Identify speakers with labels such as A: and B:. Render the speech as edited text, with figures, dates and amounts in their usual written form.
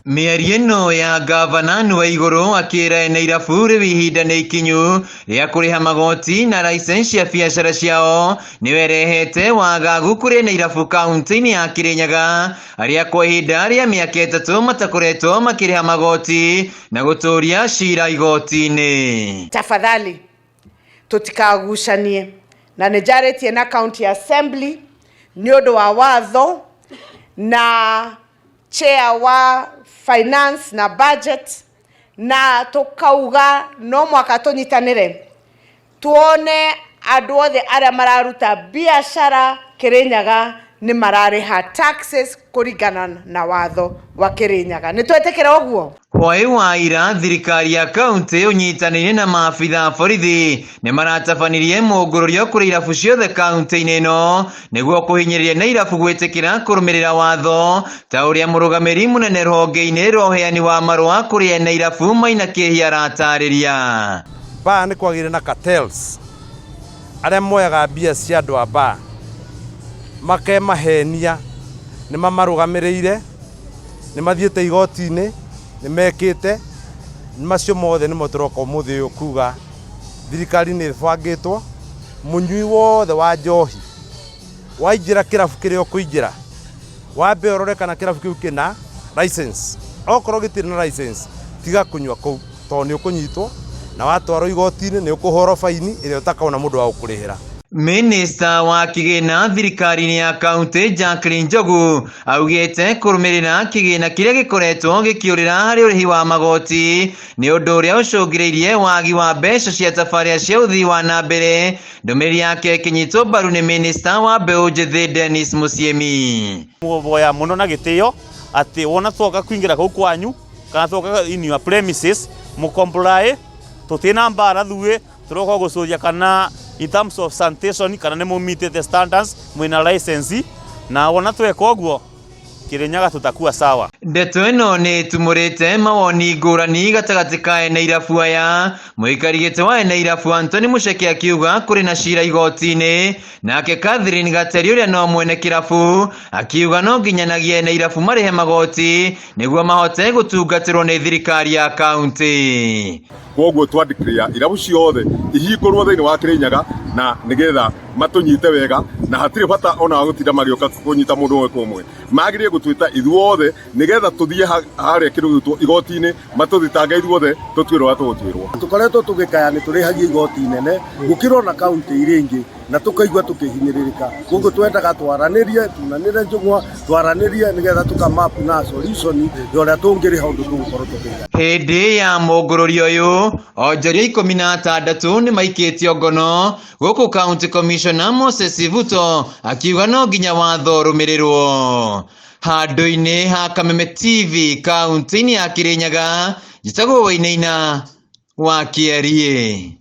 A: Mĩario ĩno ya ngavana nĩ wa igũrũ akĩra ene irabu rĩu ihinda nĩ ikinyu rĩa kũrĩha magoti na license cia biacara ciao nĩyo ĩrehete wagagu kũrĩ ene irabu kaunti-inĩ ya Kirinyaga arĩa kwa ihinda rĩa mĩaka 3 matakoretwo makĩrĩha magoti na gũtũria cira igoti-inĩ.
B: Tafadhali tutikagucanie na nĩ njarĩtie na county assembly nĩ ũndũ wa watho na chair wa finance na budget na tukauga no mwaka tũnyitanĩre tuone andũ othe arĩa mararuta biacara Kirinyaga nĩ mararĩha taxes kũringana na watho wa Kirinyaga. Nĩ twetĩkĩra ũguo?
A: Hwaĩ wa ira thirikari ya kaunti ũnyitanĩire na maabitha a borithi nĩ maratabanirie mũngũrũrio kũrĩ irabu ciothe kaunti-inĩ ĩno nĩguo kũhinyĩrĩria na irabu gwĩtĩkĩra kũrũmĩrĩra watho ta ũrĩa mũrũgamĩri mũnene rũhonge-inĩ rwa ũheani wa marũa kũrĩ ene irabu Maina Kĩhia aratarĩria.
C: Bar nĩ kwagĩire na cartels arĩa moyaga mbia cia andũ a bar makemahenia nĩ mamarũgamĩrĩire nĩ mathiĩte igoti-inĩ nĩ mekĩte macio mothe nĩmo tũroka ũmũthĩ ũyũ kuga thirikari nĩ ĩbangĩtwo mũnyui wothe wa njohi waingĩra kĩrabu kĩrĩa ũkũingĩra wambe ũrore kana kĩrabu kĩu kĩna license okorwo gĩtirĩ na license tiga kũnyua kũu tondũ nĩ ũkũnyitwo na watwarwo igoti-inĩ nĩ ũkũhũrwo baini ĩrĩa ũtakona mũndũ wa gũkũrĩhĩra.
A: Minista wa kĩgĩna thirikari-inĩ ya kaunti Jacqueline Njogu augĩte kũrũmĩrĩra kĩgĩna kĩrĩa gĩkoretwo gĩkĩũrĩra harĩ ũrĩhi wa magoti nĩ ũndũ ũrĩa ũcũngĩrĩirie wagi wa mbeca cia tabarĩra cia ũthii wa na mbere. Ndũmĩrĩri yake ĩkĩnyitwo mbaru nĩ minista wa mbeũ njĩthĩ Dennis Musyimi.
D: Muvoya muno na gĩtĩo atĩ wona twoka kũingĩra kũu kwanyu kana twoka in your premises mu comply tũtina mbara thuĩ tũroka gũcũria kana in terms of sanitation kana nĩ mũmitĩte standards mwĩna license na wona tweka ũguo Kirinyaga tutakuwa sawa.
A: Ndeto ĩno nĩ ĩtumũrĩte mawoni ngũrani gatagatĩ ka ene irabu aya. Mũikari gĩtĩ wa ene irabu Anthony Mucheke akiuga kũrĩ na cira igoti-inĩ, nake Catherine Gateri ũrĩa no mwene kĩrabu akiuga no nginyanagia ene irabu marĩhe magoti nĩguo mahote gũtungatĩrwo nĩ thirikari ya kaunti.
E: Koguo twa declare irabu ciothe ihingũrwo thĩinĩ wa Kirinyaga na nĩgetha matũnyite wega na hatirĩ bata ona wa gũtinda magĩũka kũnyita mũndũ ũmwe kwa ũmwe. Magĩrĩire gũtwĩta ithuothe nĩgetha tũthiĩ harĩa kĩndũ gĩgwĩtwo igoti-inĩ matũthitange ithuothe tũtuĩrwo ũrĩa tũgũtuĩrwo.
F: Tũkoretwo tũgĩkaya nĩ tũrĩhagia igoti inene gũkĩra ona kaunti iria ingĩ na tũkaigua tũkĩhinyĩrĩrĩka. Koguo twendaga twaranĩrie, tunanĩre njũng'wa, twaranĩrie nĩgetha tũka map na solution ya ũrĩa tũngĩrĩha ũndũ tũgũkorwo tũkĩiga.
A: Hĩndĩ ya mũngũrũrio ũyũ onjoria 16 nĩ maikĩtio ngono gũkũ County Commissioner Moses Vuto akiuga no nginya watho ũrũmĩrĩrwo. Handũ-inĩ ha Kameme TV kaunti-inĩ ya Kirinyaga, njĩtagwo Wainaina wa Kĩariĩ.